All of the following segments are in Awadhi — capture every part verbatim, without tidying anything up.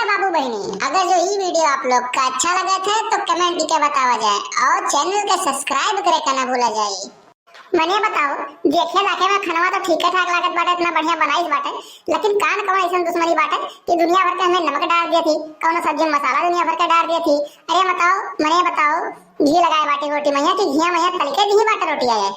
बाबू बहिनी, अगर जो ई video आप लोग का अच्छा लगत है तो comment करके बतावा जाए और channel के subscribe करे का ना भूला जाए। मने बताओ, देखे लाखे में खनवा तो ठीके ठाक लागत बाटे, इतना बढ़िया बनाइस बाटे, लेकिन कान कवा ऐसन दुश्मनी बाटे कि दुनिया भर के हमें नमक डार दिया थी, कौनो सब्जी में मसाला दुनिया भर के डार दिया थी। अरे बताओ, मने बताओ, घी लगाए बाटे रोटी मैया कि घिया मैया तलके दी बाटे रोटी आए।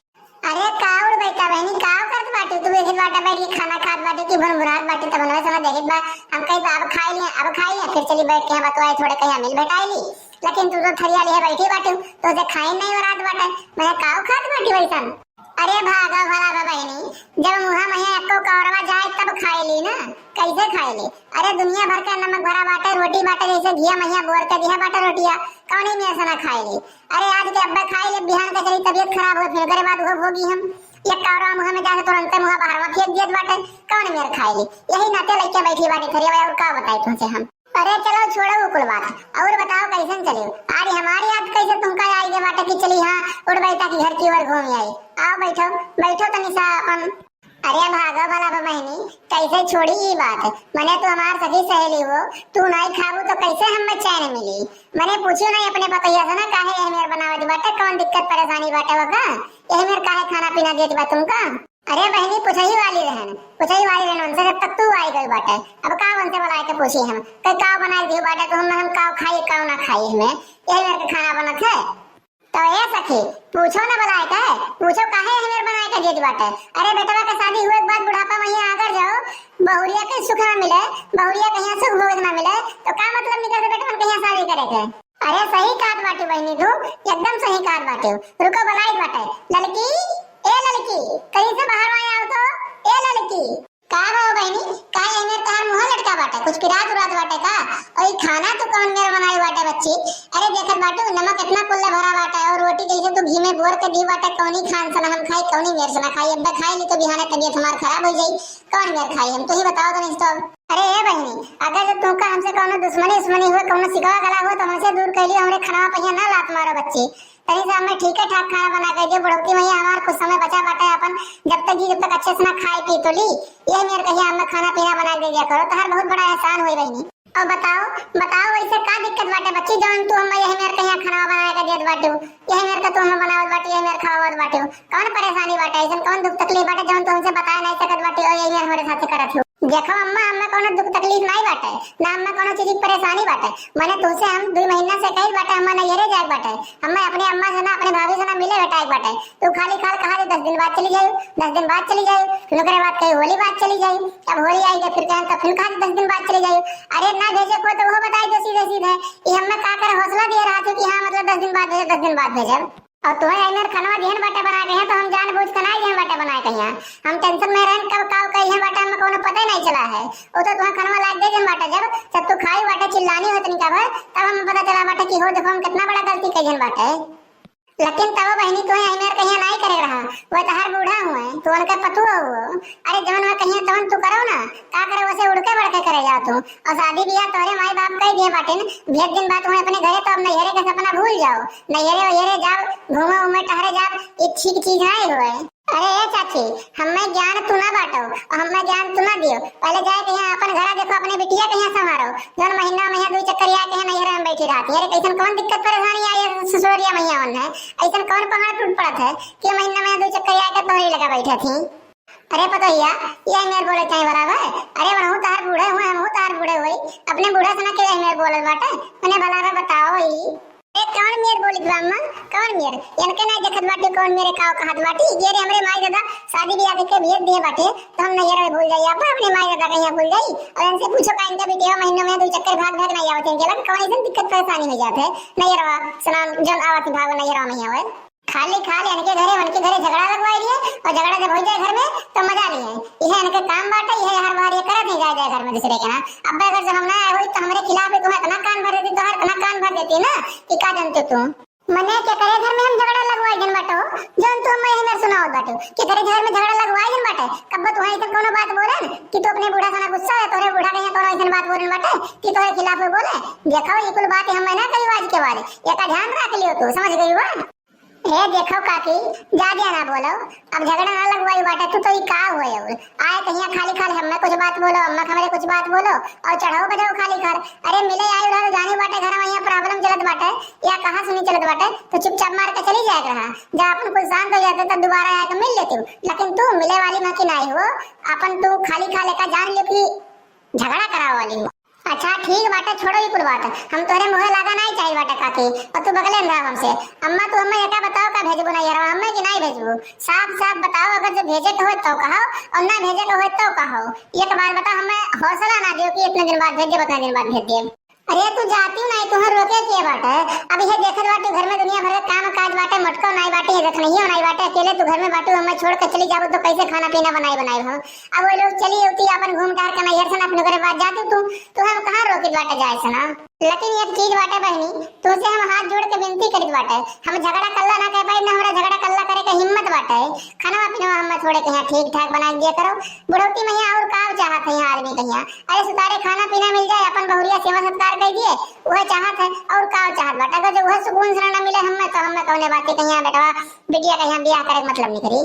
अरे का उड़ बेटा बहनी, का करत बाटे तू? देखत बाटे बैठ के खाना खात बाटे कि भुनभुनात बाटे, तब हमें समझ देखत बा। हम कही बा, अब खाई लिया, अब खाई लिया, फिर चली बैठ के यहाँ बतवाए थोड़े कहीं मिल भेटाई ली, लेकिन तू तो थरिया लिए बैठी बाटे, तो से खाई नहीं वरात बाटे। मने का खात बाटे वैसन? अरे भागा भला बा बहनी, जब मुँह में एको कौरवा जाए तब खाए ली ना, कैसे खाए ली? अरे दुनिया भर का नमक भरा बाटे, रोटी बाटे, जैसे घिया मैया बोर के दिया बाटे रोटिया, कौनी में ऐसा ना खाए ली? अरे आज के अब्बे खाए ले, बिहान के चली तबीयत खराब हो, फिर ओकरे बाद वो भोगी हम। एक कौरा मुँह में जाके तुरंते मुँह बाहर में फेंक दियत बाटे, कौन मेर खाए ले? यही नाते लइके बैठी बाटी थरिया, और का बताई तुमसे हम? अरे चलो छोड़ो वो कुल बात, और बताओ कैसन चले? आज हमारी याद कैसे तुमका आई गए बाटे कि चली हाँ उड़ बैठा की घर की ओर घूम आई। आओ बैठो, बैठो तनी सा अपन। अरे भागो भला बा बहनी, कैसे छोड़ी ई बात? मने तू हमार सखी सहेली हो, तू नाई खाबू तो कैसे हमें चैन मिली? मने पूछियो नहीं अपने पतोहिया से ना, काहे यह मेर बनावत बाटे, कौन दिक्कत परेशानी बाटे वका? यह मेर काहे खाना पीना देत बा तुमका? अरे बहनी, पूछही वाली रहन, पूछही वाली रहन उनसे, जब तक तू आई गई बाटे। अब का उनसे बुलाए के पूछी हम, कई का बनाए दियो बाटे तो हम, हम का खाई, का ना खाई हमें, यह मेर के खाना बनत है। तो ए सखी, पूछो ना बुलाए के, पूछो काहे हमें बनाए के देत बाटे? अरे बेटवा के शादी हुए के बाद बुढ़ापा में यहाँ आकर जाओ, बहुरिया के सुख ना मिले, बहुरिया के यहाँ सुख भोग ना मिले, तो का मतलब निकल से बेटवन के यहाँ शादी करे के? अरे सही कहत बाटी बहनी तू, एकदम सही कहत बाटी। रुको बुलाए बाटे, ललकी, ए ललकी, कहीं से बाहर आए आओ तो, ए ललकी। का भा बहनी, का एहमेर तहार मुँह लटका बाटे? कुछ पिरात उरात बाटे का? और ई खाना तू कौन मेर बनाई बाटे बच्ची? अरे देखत बाटू, नमक इतना कुल्ले भरा बाटे और रोटी जैसे तू घी में बोर के दी बाटे, कौनी खान से ना हम खाई, कौनी मेर से ना खाई। अब खाई ली तो बिहाने तबीयत हमार खराब हो जाई, कौन मेर खाई हम? तू ही बताओ तो नहीं तो। अरे ए बहनी, अगर जब तुमका हमसे कौनो दुश्मनी उश्मनी हुए, कौनो सिकवा गला हुए तो हमसे दूर कर लियो, हमरे खनवा पहिया ना लात मारो बच्ची। तनी से हमें ठीके ठाक खाना बना के दियो, बुढ़ौती में हमार कुछ समय बचा बाटे अपन, जब तक जी, जब तक अच्छे से ना खाए पी तो ली, ये मेर कहिया हमें खाना पीना बना के दिया करो, तहार बहुत बड़ा एहसान होई बहनी। और बताओ, बताओ वैसे का दिक्कत बाटे बच्ची, जौन तू हमें यही मेर कहिया खाना बना के देत बाटू, यही मेर का तू हमें बनावत बाटू, यही मेर खवावत बाटू, कौन परेशानी बाटे, ऐसन कौन दुख तकलीफ बाटे जौन तू हमसे बता नहीं सकत बाटू और यही मेर हमारे साथ करत हो? देखो अम्मा, हमें कोनो दुख तकलीफ नाई बाटे, ना हमें कोनो चीज की परेशानी बाटे। मने तुमसे हम दुई महीना से कही बाटे, हमें नैहरे जाए बाटे, हमें अपने अम्मा से ना, अपने भाभी से ना मिले भेटाए बाटे। तू खाली खाल कहा दे, दस दिन बाद चली जाई, दस दिन बाद चली जाई, फिर ओकरे बाद कही होली बाद चली जाई। अब होली आई गई, फिर कहें तो फिर कहा दे, दस दिन बाद चली जाई। अरे ना भेजे को तो वो बताई दे सीधे सीधे, कि हमें का करे हौसला दिए रहा था कि हाँ, मतलब, दस दिन बाद भेजब, दस दिन बाद भेजब। और तोहे एहमेर खनवा दिहन बाटे बनाए कहिया, तो हम जानबूझ के नाई दिहन बाटे बनाए कहिया। हम tension में रहन, कब काव कहिया बाटे, हमें कोनो पता ही नहीं चला है। वो तो तोहे खनवा लाग दे दिहन बाटे, जब, जब तू खाई बाटे चिल्लानी हो तनिका भर, तब हमें पता चला बाटे कि हो देखो हम कितना बड़ा गलती कहियन बाटे। लेकिन तब बहनी तोहे एहमेर कहिया नाई करे रहा, वो तहार बूढ़ा हुए, तू उनके पतुआ हुओ। अरे जवन वह कहिया तवन तू करो ना, का करे वैसे उड़के बढ़के करे जाओ तू। और शादी बियाह तोहरे माई बाप कह दिए बाटे न, भेज दिन बाद वहाँ अपने घरे, तो अब नैहरे का सपना भूल जाओ। नैहरे वैहरे जाओ, घूमे उमे टहरे जाओ, ये ठीक चीज नाई होए। अरे ए चाची, हमें ज्ञान तू ना बांटो और हमें ज्ञान तू ना दियो। पहले जाए के यहाँ अपन घरा देखो, अपने बिटिया के यहाँ संभारो। जौन महीना में यहाँ दो चक्कर आए के यहाँ नैहरे में बैठी रहती है। अरे कैसन कौन दिक्कत परेशानी आई है ससुरिया में यहाँ उन्हें? ऐसन कौन पहाड़ टूट पड़त है कि महीना में यहाँ दो चक्कर आए के तोहरी लगा बैठे थी? अरे पतोहिया, ये मेर बोले चाहे बराबर। अरे वहू तार बूढ़े हुए, हमहू तार बूढ़े हुए, अपने बूढ़ा से ना के मेर बोलत बाटे। मने भला रे बताओ ई। ए, कौन मेर बोलित बा अम्मा? कौन मेर? इनके ना देखत बाटी कौन मेरे काव कहत बाटी? ये रे हमरे माई दादा शादी बियाह के भेज दिए बाटे, तो हम नैहर में भूल जाई। आप अपने माई दादा कहिया भूल जाई? और इनसे पूछो का इनका बिटिया महीनों में दो चक्कर भाग भाग नहीं आवत, इनके लगे कौन ऐसन दिक्कत परेशानी हो जात है? नैहरवा सलाम जन आवत भाग नैहरवा में आवे। खाली खाली इनके घरे, उनके घरे झगड़ा लगवाई लिए और झगड़ा जब हो जाए घर में तो मजा लिए। यह इनके काम बाटे, यह हर बार ये करत नहीं जाए, जाए घर में दूसरे के ना। अब अगर जब हम ना आए हुई तो हमारे खिलाफ भी तुम्हें इतना कान भर देती, तुम्हारे इतना कान भर देती ना कि का जानते तुम। मने के करे घर में हम झगड़ा लगवाई जन बाटो, जौन तू हमें यही मेर सुनावत बाटो, के करे घर में झगड़ा लगवाई जन बाटे। कब्बो तुम्हें ऐसा कोनो बात बोले न कि तू अपने बूढ़ा से ना गुस्सा है, तोरे बूढ़ा कहीं कोनो ऐसा बात बोले बाटे कि तोरे खिलाफ में बोले। देखो ये कुल बात हम ना कही आज के बाद, एका ध्यान रख लियो तू, समझ गई हुआ? हे देखो काकी, ज्यादा ना बोलो, अब झगड़ा ना लगवाई बाटे, तू तो ई का हुए और आए कहिया खाली खाली हमें कुछ बात बोलो, अम्मा के हमरे कुछ बात बोलो और चढ़ाओ बजाओ खाली खाल। अरे मिले आई रहा तो जानी बाटे घर में यहाँ problem चलत बाटे या कहाँ सुनी चलत बाटे, तो चुपचाप मार के चली जाए रहा। जब अपन कुल शांत हो जाते तब दोबारा आके मिल लेती हूँ, लेकिन तू मिले वाली ना कि नहीं हो, अपन तू खाली खाल का जान लियो कि झगड़ा करावे वाली हो। अच्छा ठीक बाटे, छोड़ो ई कुल बात, हम तोहरे मुँहे लागा नहीं चाहिए बाटे काकी, और तू बगले में रह हमसे। अम्मा तू हमें एका बताओ का भेजबू ना यार, हमें कि नहीं भेजबू? साफ साफ बताओ, अगर जो भेजे के होए तो कहो और ना भेजे के होए तो कहो। एक बार बताओ, हमें हौसला ना दियो कि इतने दिन बाद भेज देब, उतने दिन बाद भेज देब। अरे तू जाती नहीं, तुम्हें रोके के बाटे? अब ये देखत बाटी घर में दुनिया भर के काम काज बाटे, मटको नहीं बाटे, रखनैयो नहीं बाटे, अकेले तू घर में बाटू, हमें छोड़ के चली जाबू तो कैसे खाना पीना बनाई बनाई हम? अब वो लोग चली होती अपन घूम टहर के नैहर से ना, अपने घरे बात जाती तू, तो हम कहाँ रोकित बाटे जाए से ना। लेकिन एक चीज बाटे बहनी, तुमसे हम हाथ जोड़ के विनती करित बाटे, हम झगड़ा कल्ला ना कर पाई, ना हमरा झगड़ा कल्ला करे के हिम्मत बाटे। खाना पीना हम थोड़े कहिया ठीक ठाक बनाई दिया करो, बुढ़ौती में यहाँ और का चाहत है यहाँ आदमी कहिया? अरे सुतारे खाना पीना मिल जाए, अपन बहुरिया सेवा सत्कार कर दिए, वह चाहत है, और का चाहत बाटे? अगर जो वह सुकून से ना मिले हमें, तो हमें कौने बात के कहिया बेटवा, बिटिया कहिया बियाह करे के मतलब नहीं करी।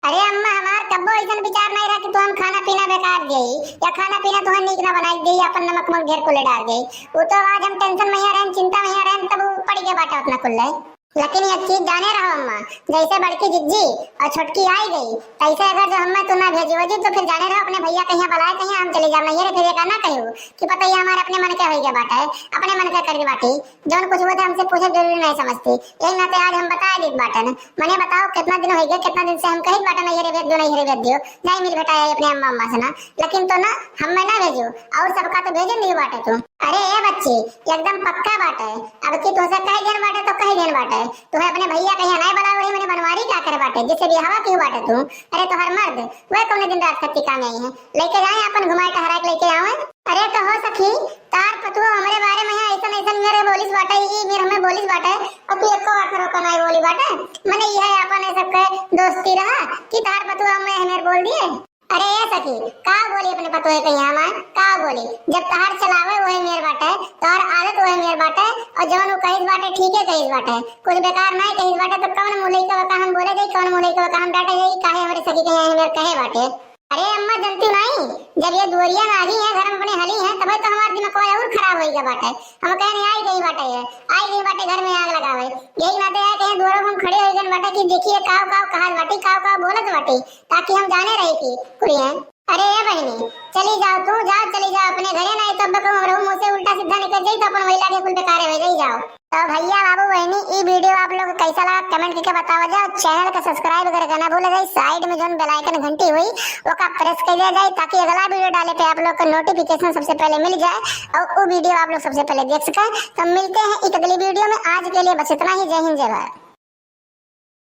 अरे अम्मा, हमार कब्बो ऐसन विचार नहीं रहा कि तू हम खाना पीना बेकार देई या खाना पीना तुहर नीक ना बनाई देई, अपन नमक मक ढेर कुले डाल देई। वो तो आज हम tension में यहाँ रहन, चिंता में यहाँ रहन, तब वो पड़ गया बाटा उतना कुल्ले। लेकिन एक चीज जाने रहो अम्मा, जैसे बड़की जिज्जी और छोटकी आई गई, तैसे अगर जो हमें तू ना भेजी वजी तो फिर जाने रहो अपने भैया कहिया बुलाए, कहिया हम चले जाओ नहीं रे, फिर ये ना कहो कि पता ही हमारे अपने मन के हो गया बाटा है, अपने मन के कर दी बाटी। जौन कुछ हुआ था हमसे पूछे जरूरी नहीं समझती, यही नाते आज हम बता देत बाटन। मने बताओ कितना दिन हो गया, कितना दिन से हम कहित बाटन नहीं रे भेज दो, नहीं रे भेज दियो, नहीं मिल भेटा है अपने अम्मा अम्मा से ना, लेकिन तो ना हमें ना भेजो, और सबका तो भेजन दियो बाटे तू। अरे ए बच्ची, एकदम पक्का बाटे, अब की तुझसे कह देन बाटे तो कह देन बाटे, तुम्हें अपने भैया कहिया नहीं बुलाओ, वही मैंने बनवारी क्या करे बाटे, जिससे बियाहवा की बाटे तू। अरे तोहर मर्द वह कौने दिन रात खत्ती काम आई है, लेके जाए अपन घुमाए टहरा के लेके आवे। अरे तो हो सखी, तार पतुआ हमरे बारे में यहाँ ऐसन ऐसन मेरे बोलिस बाटे, ई मेरे हमें बोलिस बाटे, और तू एको आखर ओकर नहीं बोली बाटे। मने यह अपन ऐसा के दोस्ती रहा कि तार पतुआ हमें हमें बोल दिए। अरे ए सखी, का बोली अपने पतोहे के यहाँ मैं, का बोली? जब तहार चलावे वही मेर बाटे, तहार आदत वही मेर बाटे, और जवन वो कहिस बाटे, ठीके कहिस बाटे, कुछ बेकार नहीं कहिस बाटे, तो कौन मुलई के वका हम बोले जाई, कौन मुलई के वका हम डांटे जाई, काहे हमरे सखी के यहाँ मेर कहे बाटे? अरे अम्मा, जनती नहीं, जब ये दुवरिया में आगी है, घर में अपने हली है, तबे तो हमार दिमाग और खराब होई गया बाटे। हम कहे नहीं, आई गई बाटे, ये आई गई बाटे घर में आग लगावे। यही नाते है कि दुआरों हम खड़े हो गए बाटे कि देखिए काव काव कहा बाटी, काव काव बोलत बाटी, ताकि हम जाने रहे कि कुड़ी है। अरे ए बहनी, चली जाओ, तू जाओ, चली जाओ अपने घरे, नहीं तो अब कहूँ हमरे मुँह से उल्टा सीधा निकल जाई तो अपन वही लागे कुल बेकारे हो जाई, जाओ। तो भैया बाबू बहनी, ई video आप लोग कैसा लगा comment करके बतावा जाओ। Channel का subscribe करके ना भूले जाए, side में जोन bell icon घंटी हुई ओका press कर दिया जाए, ताकि अगला video डाले पे आप लोग को notification सबसे पहले मिल जाए और वो video आप लोग सबसे पहले देख सके। तो मिलते हैं एक अगली video में, आज के लिए बस इतना ही। जय हिंद, जय भारत।